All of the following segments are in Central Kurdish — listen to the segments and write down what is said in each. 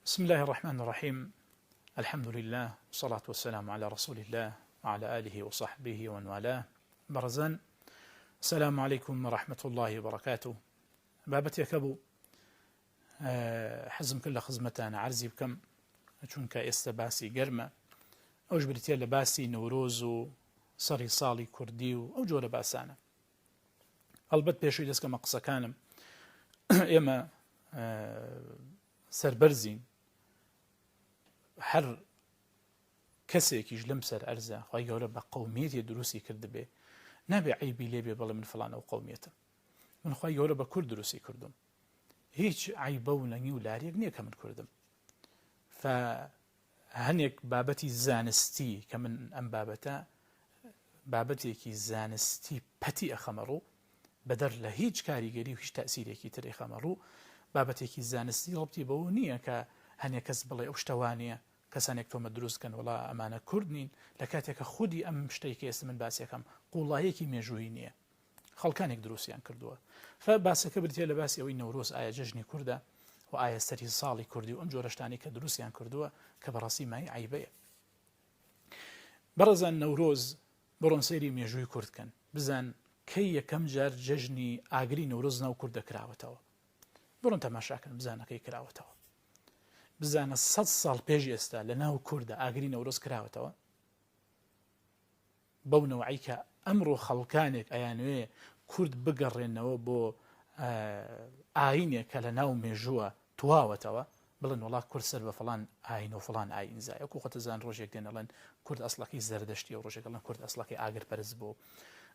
بسم اللە الرحمن الرحیم الحمد للە والصلاة والسلام علی رسول اللە وعلی آله وصحبه ومن والاه بەڕێزان السلام علیکم ورحمة الله وبرکاته بابەتێکە بوو حەزم کرد لە خزمەتانە عەرزی بکەم چونکە ئێستا باسی گەرمە ئەوش بریتە لە باسی نەورۆز و سەری ساڵی کوردی و ئەو جۆرە باسانە هەڵبەت پێشووی دەستکەمە قسەکانم ئێمە سەربەرزین هەر کەسێکیش لەم سەر ئەرزە خی گەورە بە قومیەتی دروستی کردبێ نابێ عیبی لێبێ بەڵێ من فلان ئەو قومیەتم من خی گەورە بە کورد دروستی کردم هیچ عیبە و نەنگی و لاریەک نییە کە من کوردم ف هەنێک بابەتی زانستی کە من ئەم بابەتە بابەتێکی زانستی پەتی ئەخەمە ڕوو بەدەر لە هیچ کاریگەری و هیچ تەئسیرێکی تر ئەیخەمە ڕوو، بابەتێکی زانستی ڕەبتی بەوە نییە کە هەنێک کەس بڵێ ئەو شتە وانییە، کەسانێک تۆمەت دروست کەن وەڵا ئەمانە کورد نین، لە کاتێک کە خودی ئەم شتەی کە ئێستا من باسی ئەکەم قووڵاییەکی مێژوویی نییە، خەڵکانێک دروستیان کردووە. فە باسەکە بریتییە لە باسی ئەوەی نەورۆز ئایا جەژنی کوردە و ئایا سەری ساڵی کوردی و ئەم جۆرە شتانەی کە دروستیان کردووە کە بەڕاستی مایەی عەیبەیە. بەڕێزان نەورۆز بڕۆن سەیری مێژووی کورد کەن بزان کەی یەکەم جار جەژنی ئاگری نەورۆز ناو کوردە کراوەتەوە بڕۆن تەماشاکەن بزانەکەی کراوەتەوە بزانە سە ساڵ پێش ئێستا لە ناو کوردە ئاگری نەورۆز کراوەتەوە بەو نەوعەی کە ئەمڕۆ خەڵکانێک ئەیانوێ کورد بگەڕێنەوە بۆ ئاینێک کە لە ناو مێژووە تواوەتەوە بڵێن وڵا کورد سەر بە فڵان ئاین و فڵان ئاینزایە وەکو خۆتەزان ڕۆژێک دێن ئەڵێن کورد ئەسڵەکەی زەردەشتیە و ڕۆژێک ئەڵێن کورد ئەسڵەکەی ئاگر پەرست بوو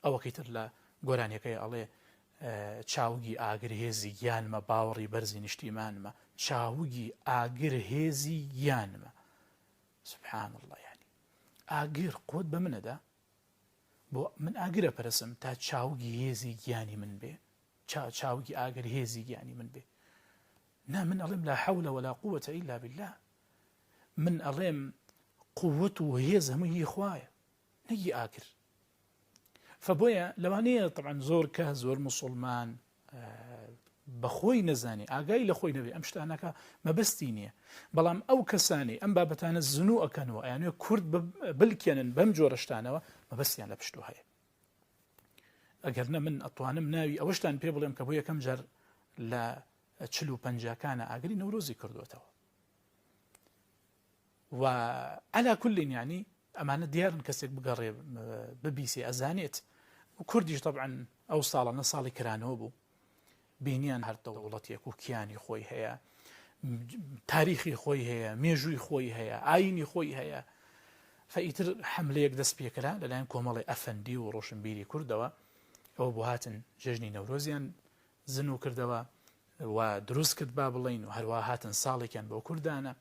ئەوەکەی تر لە گۆرانیەکەی ئەڵێ چاوگی ئاگر هێزی گیانمە باوەڕی بەرزی نیشتیمانمە چاوگی ئاگر هێزی گیانمە سبحان اللە یانی ئاگر قوت بە منەدا بۆ من ئاگرە پەرسم تا چاوگی هێزی گیانی من بێ چاوگی ئاگر هێزی گیانی من بێ نا من ئەڵێم لا حەولە ولا قوة إلا بالله من ئەڵێم قوت و هێز هەموو هی خوایە نەگی ئاگر فبۆیە لەوانەیە طبعا زۆر کە زۆر مسلمان بەخۆی نەزانێ ئاگای لە خۆی نەبێ ئەم شتانەکە مەبەستی نییە بەڵام ئەو کەسانەی ئەم بابەتانە زنوو ئەکەنەوە ئەیانوێ کورد بلکێنن بەم جۆرە شتانەوە مەبەستیان لە پشتۆ هەیە ئەگەر نە من ئەتوانم ناوی ئەوەشتان پێ بڵێم کە بۆ یەکەم جار لە چل و پەنجاکانە ئاگری نەورۆزی کردوێتەوە و علا کلین یعنی ئەمانە دیارن کەسێک بگەڕێ ببیسێ ئەزانێت و کوردیش طبعا ئەو ساڵانە ساڵی کرانەوە بوو بینیان هەر دەوڵەتێک و کیانی خۆی هەیە تاریخی خۆی هەیە مێژووی خۆی هەیە ئاینی خۆی هەیە فئیتر حملەیەک دەست پێکرا لەلایەن کۆمەڵی ئەفەندی و ڕۆشنبیری کوردەوە ئەوە بۆ هاتن جێژنی نەورۆزیان زنوو کردەوە و دروست کرد با بڵین و هەروە هاتن ساڵێکیان بۆ کوردانە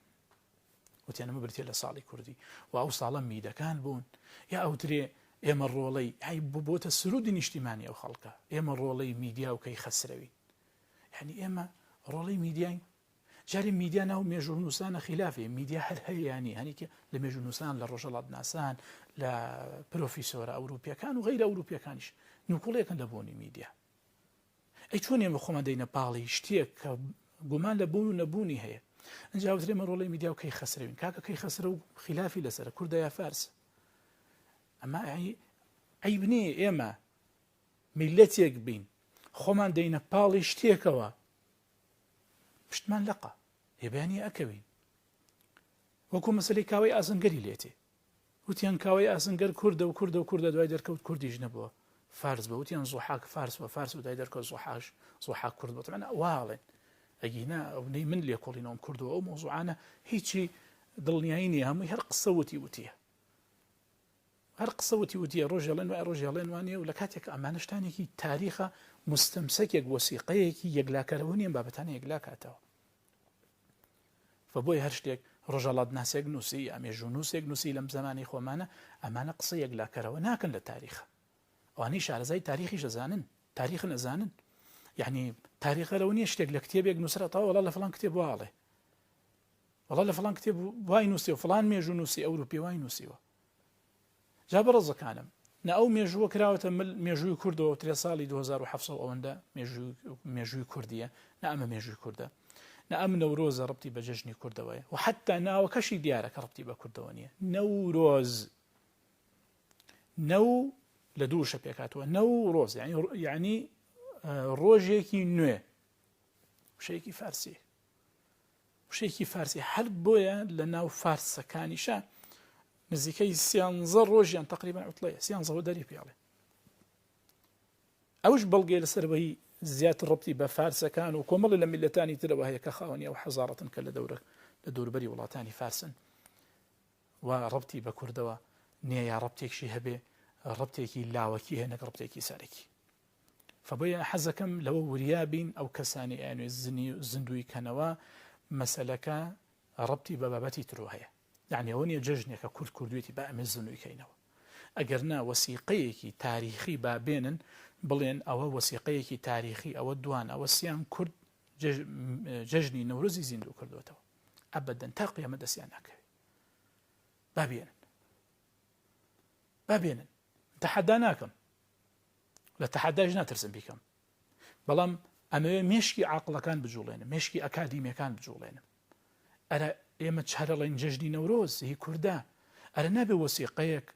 وتیان ئەمە بریتیە لە ساڵی کوردی و ئەو ساڵە میدەکان بوون یا ئەوترێ ئێمە ڕۆڵەی ئەی بۆتە سرودی نیشتیمانی ئەو خەڵکە ئێمە ڕۆڵەی میدیا و کەی خەسرەوین یعنی ئێمە ڕۆڵەی میدیاین جاری میدیا ناو مێژوونووسانە خلافێ میدیا هەر هەیەیانی هەنێکی لە مێژوونووسان لە ڕۆژەڵات ناسان لە پرۆفیسۆرە ئەوروپیەکان و غیرە ئەوروپیەکانیش نوکڵێکن لە بوونی میدیا ئەی چۆن ئێمە خۆمان دەینە پاڵی شتێک کە گومان لە بوون و نەبوونی هەیە ئەنجا وترێ ئێمە ڕۆڵەی میدیا و کەی خەسرەوین کاکە کەی خەسرە و خلافی لەسەرە کوردە یا فارس ئەمە عیب نییە ئێمە میلەتێک بین خۆمان دەینە پاڵی شتێکەوە پشتمان لەقە هێبیانی ئەکەوین وەکو مەسلەی کاوەی ئاسنگەری لێتێ وتیان کاوەی ئاسنگەر کوردە و کوردە و کوردە دوای دەرکەوت کوردیش نەبووە فارس بە وتیان زوحاک فارس بە فارس و دوای دەرکەوت زوحاش زوحاک کورد بۆ تەبعەن واڵێن ئەگینا ئەونەی من لێکۆڵینەوەم کردووە ئەو مەوزوعانە هیچی دڵنیایی نییە هەمووی هەر قسە وتی وتیە هەر قسە وتی وتیە ڕۆژێڵێن وای ڕۆژێڵێن وانە و لە کاتێک ئەمانە شتانێکی تاریخە مستەمسەکێک وەسیقەیەکی یەکلاکەرەوە نییە بابەتانە یەکلاکاتەوە فە بۆیە هەر شتێک ڕۆژهەڵاتناسێک نووسی یا مێژوونووسێک نووسی لەم زەمانەی خۆمانە ئەمانە قسە یەکلاکەرەوە ناکەن لە تاریخە ئەوانەی شارەزای تاریخیش ئەزانن تاریخن ئەزانن یعنی تاریخە لەوە نییە شتێک لە کتێبێک نووسرا تا وەڵا لە فڵان کتێب واڵێ وەڵا لە فڵان کتێب وای نووسی و فڵان مێژوو نووسی ئەوروپی وای نووسیوە جا بەڕێزەکانم نە ئەو مێژووە کراوەتە مل مێژووی کوردەوە ترێ ساڵی 2700 ئەوەندە مێژووی کوردیە نە ئەمە مێژووی کوردە. نە ئەم نەورۆزە ڕبتی بە جەژنی کوردەوەیە و حتا ناوەکەشی دیارە کە ڕبتی بە کوردەوە نییە. نەورۆز نەو لە دوو وشە پێکهاتووە، نەورۆز یعنی یعنی ڕۆژێکی نوێ، وشەیەکی فارسی، وشەیەکی فارسی هەر بۆیە لە ناو فارسەکانیشە نزیکەی سیانزە ڕۆژیان تقریبا عوتڵەیە، سیانزەوە دەری پێڵێ. ئەوش بەڵگەیە لەسەر ئەوەی زیاتر ڕەبتی بە فارسەکان و کۆمەڵی لە میللەتانی ترەوە هەیە کە خاوەنی ئەو حەزاڕەتن کە لە دەورە لە دەوروبەری وڵاتانی فارسن و ڕەبتی بە کوردەوە نییە یا ڕەبتێکشی هەبێ ڕەبتێکی لاوەکی هەیە نەک ڕەبتێکی سەرەکی. فبۆیە حەزەکەم لەوە وریا بین ئەو کەسانی ئەیانوێ زیندووی کەنەوە مەسەلەکە ڕەبتی بە بابەتی ترۆ هەیە. یەعنی ئەوە نیە جەژنێکە کورد کوردوێتی با ئەمێ زنوی کەینەوە ئەگەر نا وەسیقەیەکی تاریخی با بێنن بڵێن ئەوە وەسیقەیەکی تاریخی ئەوە دوان ئەوە سیان کورد جەژنی نەورۆزی زیندوو کردوێتەوە ئەبەدەن تا قیامەت دەستیان ناکەوێت با بێنن با بێنن تەحەدا ناکەم لە تەحەداش ناترسم بیکەم بەڵام ئەمەوێ مێشکی عاقڵەکان بجوڵێنم مێشکی ئەکادیمیەکان بجوڵێنم ئەرە ئێمە چ هەرەڵێن جەژنی نەورۆز هی کوردە ئەرە نابێ وەسیقەیەک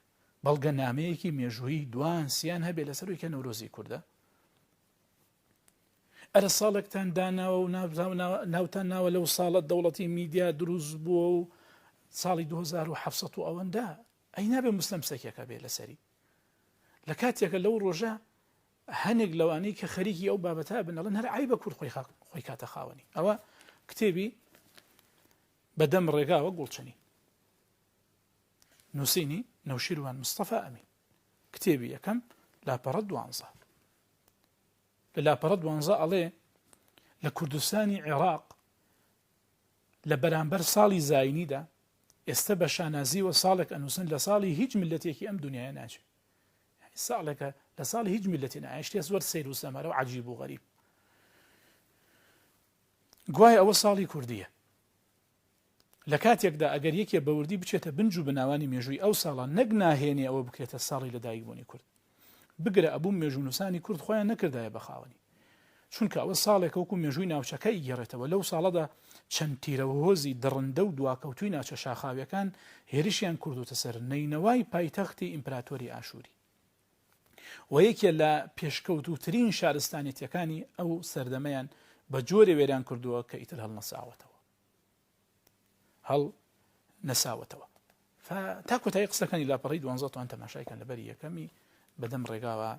بەڵگەنامەیەکی مێژوویی دوان سیان هەبێ لەسەروی کە نەورۆزی کوردە ئەرە ساڵێکتان داناوە و ناوتان ناوە لەو ساڵە دەوڵەتی میدیا دروست بووە و ساڵی 2700 و ئەوەندە ئەی نابێ مستەمسەکێکە بێ لەسەری لە کاتێکە لەو ڕۆژە هەنێک لەوانەی کە خەریکی ئەو بابەتە بن ئەڵێن هەر عەیبە کورد خۆی خۆی کاتە خاوەنی ئەوە کتێبی بەدەم ڕێگاوە گوڵچنی نووسینی نەوشیروان مستەفا ئەمین کتێبی یەکەم لاپەڕە دوانزە لە لاپەڕە دوانزە ئەڵێ لە کوردستانی عێراق لە بەرامبەر ساڵی زاینیدا ئێستا بە شانازیوە ساڵێک ئەنووسن لە ساڵی هیچ میللەتێکی ئەم دنیاە ناچێت ساڵێکە لە ساڵی هیچ میللەتێ نایە شتێ زۆر سەیر و سەمەرە و عەجیب و غەریب گوایە ئەوە ساڵی کوردیە لە کاتێکدا ئەگەر یەکێ بەوردی بچێتە بنج و بناوانی مێژووی ئەو ساڵە نەک ناهێنێ ئەوە بکرێتە ساڵی لەدایکبوونی کورد بگرە ئەبوو مێژوونووسانی کورد خۆیان نەکردایە بە خاوەنی چونکە ئەوە ساڵێکە وەکو مێژووی ناوچەکە ئیگێڕێتەوە، لەو ساڵەدا چەند تیرە هۆزی دڕندە و دواکەوتووی ناوچە شاخاویەکان هێرشیان کردووتە سەر نەینەوای پایتەختی ئیمپراتۆری ئاشووری و یەکێ لە پێشکەوتووترین شارستانێتیەکانی ئەو سەردەمەیان بە جۆرێ وێران کردووە کە ئیتر هەڵنەساوەتەوە. هەڵ نەساوەتەوە تا کۆتایی قسەکانی لاپەڕی دوانزە توان تەماشای کەن لەبەری یەکەمی بەدەم ڕێگاوە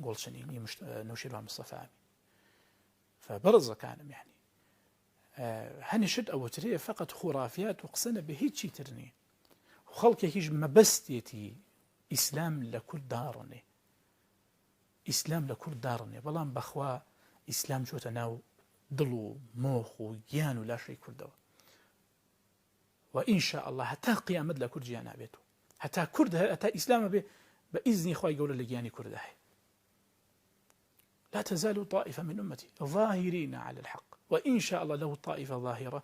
گۆڵچنینی نەوشیروان مستەفامی فبەڕزەکانم یعنی هەنی شت ئەوترێ فقط خورافیات و قسە نەبێ هیچی تر نییە خەڵکێکیش مەبەستێتی ئیسلام لە کورد داڕنێ ئیسلام لە کورد داڕنێ بەڵام بەخوا ئیسلام چۆتە ناو دڵ و مۆخ و گیان و لاشەی کوردەوە و إن شاء الله هەتا قیامەت لە کورد جیا نابێت و هەتا کورد هەتا ئیسلامە بێ بە ئیزنی خوای گەورە لە گیانی کوردە هەیە لا تزال طائفة من أمتي ظاهرين على الحق وإن شاء الله له طائفة ظاهرة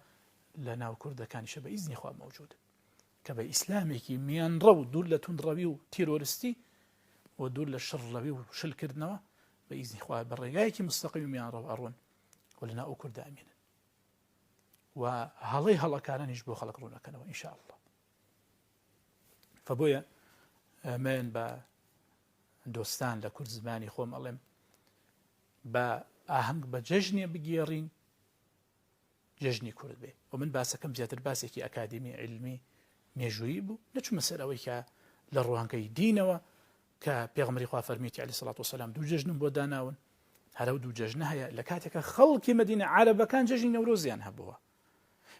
لە ناو کوردەکانیشە بە ئیزنی خوا موجود کە بە ئیسلامێکی میانڕەو دوور لە توندڕەوی و تیرۆرستی و دوور لە شڕلەوی و شلکردنەوە بە ئیزنی خوا بە ڕێگایەکی مستەقیم میانڕەو ئەڕۆن و لەناو ئەو کوردە ئەمێنن و هەڵەی هەڵەکارانیش بۆ خەڵک ڕوونەکەنەوە إن شاء الله فبۆیە من بە دۆستان لە کورد زمانی خۆم ئەڵێم بە ئاهەنگ بە جەژنێ بگێڕین جەژنی کورد بێ و من باسەکەم زیاتر باسێکی ئەکادیمی عیلمی مێژوویی بوو نەچوومە سەر ئەوەی کە لە ڕوانگەی دینەوە کە پێغەمبەری خوا فەرمیوتی علیە سڵات وسلام دوو جەژنم بۆ داناون هەرە دوو جەژنە هەیە لە کاتێکە خەڵکی مەدینە عەرەبەکان جەژنی نەورۆزیان هەبووە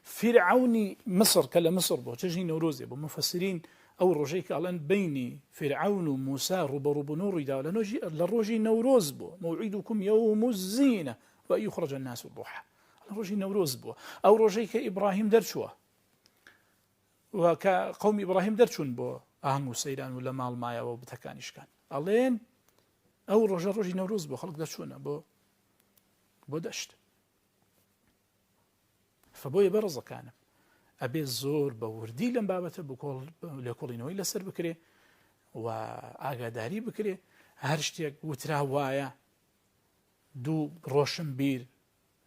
فیرعەونی مصر کە لە مصر بۆ جەژنی نەورۆزێ بۆ مفسرین ئەو ڕۆژەی کە ئەڵێن بینی فیرعەون و موسا ڕوبەڕوبوون و ڕوویداوە لە نۆژی لە ڕۆژی نەورۆز بوو موعیدکم یوم الزینە وأن يخرج الناس ضحى ڕۆژی نەورۆز بووە ئەو ڕۆژەی کە ئیبراهیم دەرچووە و کە قومی ئیبراهیم دەرچوون بۆ ئاهەنگ و سەیران و لە ماڵ مایەوە و بتەکانی شکان ئەڵێن ئەو ڕۆژە ڕۆژی نەورۆز بۆ خەڵک دەرچوونە بۆ بۆ دەشت فبۆیە بەڕزەکانم ئەبێ زۆر بە وردی لەم بابەتە بکۆڵ لێکۆڵینەوەی لەسەر بکرێ و ئاگاداری بکرێ هەر شتێک وترا وایە دوو ڕۆشنبیر.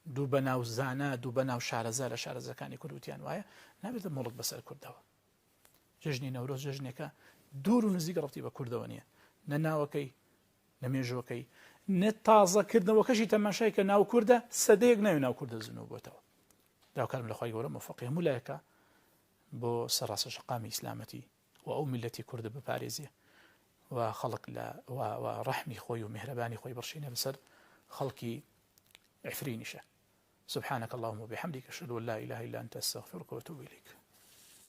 دوو بەناو زانا، دوو بەناو شارەزا لە شارەزاکانی کورد وتیان وایە، نابێتە موڵک بەسەر کوردەوە. جەژنی نەورۆز جەژنێکە دوور و نزیک ڕەبتی بە کوردەوە نییە، نە ناوەکەی، نە مێژووەکەی، نە تازەکردنەوەکەشی تەماشای کە ناو کوردە، سەدەیەک ناوی ناو کوردە زنوو بۆتەوە. داواکارم لە خوای گەورە مۆفەقی هەموو لایەکە بۆ سەرڕاستە شەقامی ئیسلامەتی و ئەو میللەتی کوردە بپارێزێ و خەڵک لە و ڕەحمی خۆی و میهرەبانی خۆی بڕشینە بەسەر خەڵکی عفرینیشە. سبحانك اللهم وبحمدك أشهد أن لا إله إلا أنت أستغفرك وأتوب إليك.